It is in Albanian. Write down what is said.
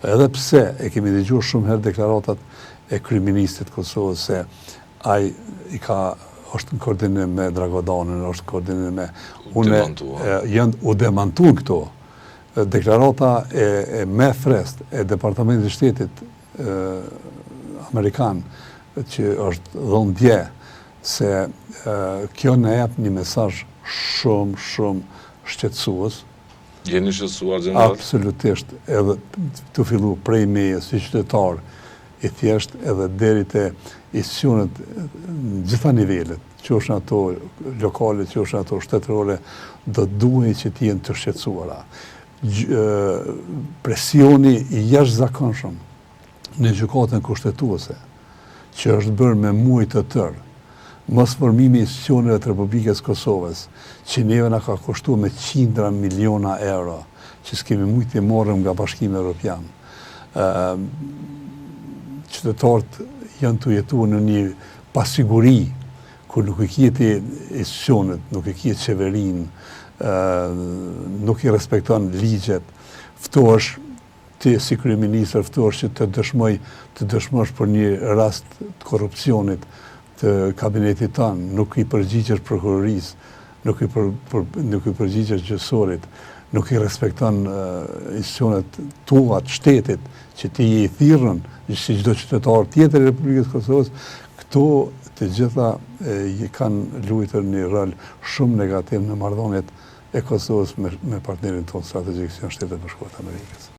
Edhe pse e kemi dëgjuar shumë herë deklaratat e kryeministrit të Kosovës se ai i ka është në koordinim me Dragodanin, është në koordinim me unë janë u demantuan këto. Deklarata e, e më e freskët e Departamentit të Shtetit e, Amerikan që është dhënë dje se e, kjo na jep një mesazh shumë shumë shqetësues Jeni shqetësuar, gjeneral? Absolutisht, edhe tu fillu prej meje si qytetar i thjesht edhe deri te institucionet në gjitha nivelet, qofshin ato lokale, qofshin ato shtetërore, do të duhej që të jenë të shqetësuara. Presioni i jashtëzakonshëm në Gjykatën Kushtetuese, që është bërë me muaj të tërë, mosformimi i institucioneve të Republikës së Kosovës, që neve na ka kushtuar me qindra miliona euro, që s'kemi mujt t'i marrim nga Bashkimi Evropian. Qytetarët janë tu jetu në një pasiguri, kur nuk i ke ti institucionet, nuk e ke qeverinë, nuk i respekton ligjet, ftohesh Ti si kryeministër ftohesh që të dëshmoj, të dëshmosh për një rast të korrupsionit të kabinetit tënd, nuk i përgjigjesh prokurorisë, nuk i për, për, nuk i përgjigjesh gjyqësorit, nuk i respekton institucionet tua të shtetit që ti je i thirrun si çdo qytetar tjetër i Republikës së Kosovës, këto të gjitha e, kanë luajtur një rol shumë negativ në marrëdhëniet e Kosovës me, me partnerin tonë strategjik që janë Shtetet e Bashkuara të Amerikës.